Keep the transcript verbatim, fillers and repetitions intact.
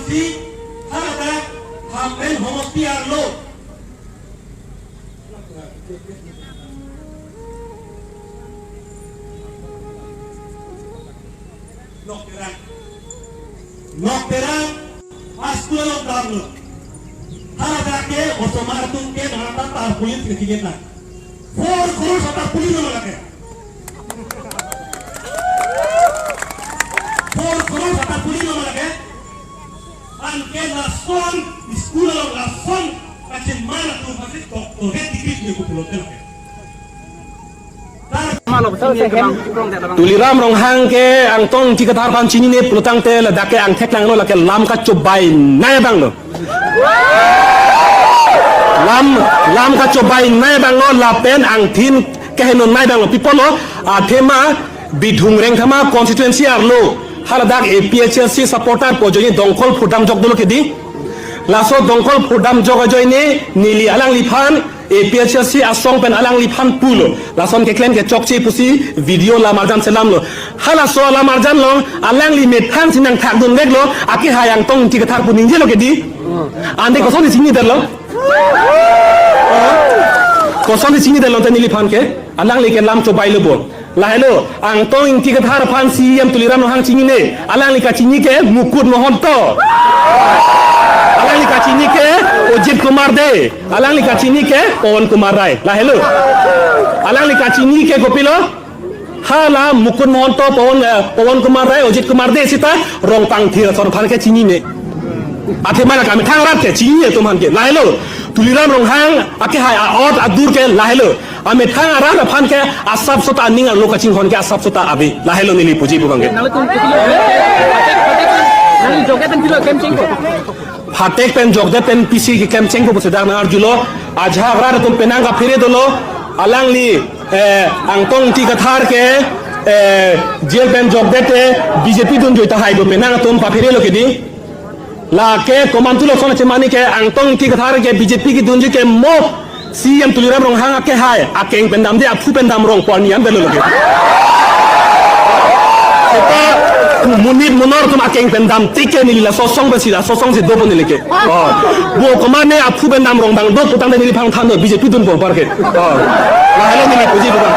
Si haladak Hamren homosti arlo. Nokterang. Nokterang. Paskulo dam lo. Haladak ke osomar atum ke nangta tarpaulin ke tiket na. Four crore sa tarpaulin lo lake. Four crore sa tarpaulin lo lake. Anke lason school along lason kachimana tu masih doctorate degree dia kupulo lake. Tuliram Ronghang ke Angtong Ingti Kathar aphan chinine pulotangte ladak ke angthek langlo, lake lam kachobei nai abang lo. Lam, lam kachobei nai abang lo, lapen angthin keheno nai abang lo. Pi apotlo, athema Bidhung Rengthama constituency arlo haladak A P H L C supporter pu ajoine dongkol phurdam jok dolo kedi. Laso dongkol phurdam jok ajoine neli alangliphan A P H L C asong pen alangliphan pulo. Lason keklem ke chokche pusi video lamarjan selamlo. Halaso lamarjan along alangli methang si nangthakdun veklo, akehai Angtong Ingti Kathar pu ningjelo kedi. Ante kosonsi chinidetlo? Kosonsi chinidetlo te neliphan ke? Alangli ke lam chobei lo bo. Lahelo, Angtong Ingti Kathar aphan C E M Tuliram Ronghang chinine. Alangli kachini ke Mukut Mahanta. Alangli kachini ke Ajit Kumar Dey. Alangli kachini ke Pawan Kumar Rai. Lahelo. Alangli kachini ke kopilo? Hala Mukut Mahanta, Pawan, eh, Pawan Kumar Rai, Ajit Kumar Dey sita Rongpangthir ason aphan ke chinine. Athema la kamethang arat ke chinine atum aphan ke. Lahelo, Tuliram Ronghang akehai a-ot adur ke lahelo. Amethang arat aphan ke asap sota aning arlo kachinghon ke asap sota ave. Lahelo neli puji pu abang ke. Nangli tum kilo, nangli joget pen kilo kem chengko. Phatek pen jokdet pen pisi keklem chengko pusi dak nangarjulo. Ajahak rat atum penang kaphere dolo. Alangli, eh, Angtong Ingti Kathar ke, eh, jail pen jokdet te B J P dunjoi tahai do penang atum papherelo kedi. Lake komantu lason achemani ke Angtong Ingti Kathar ke B J P kedunji ke mo C E M Tuliram Ronghang akehai akeng pen damde, aphu pen dam rong pu arni an delo lake. Seta monit monor atum akeng pen dam tik ke neli laso asong pensi laso asong si dopo neli ke. Oh. Bo komatne aphu pen dam rong abang do putangte neliphan thanlo B J P dunpo apar ke. Oh. Lahelo neli puji pu abang.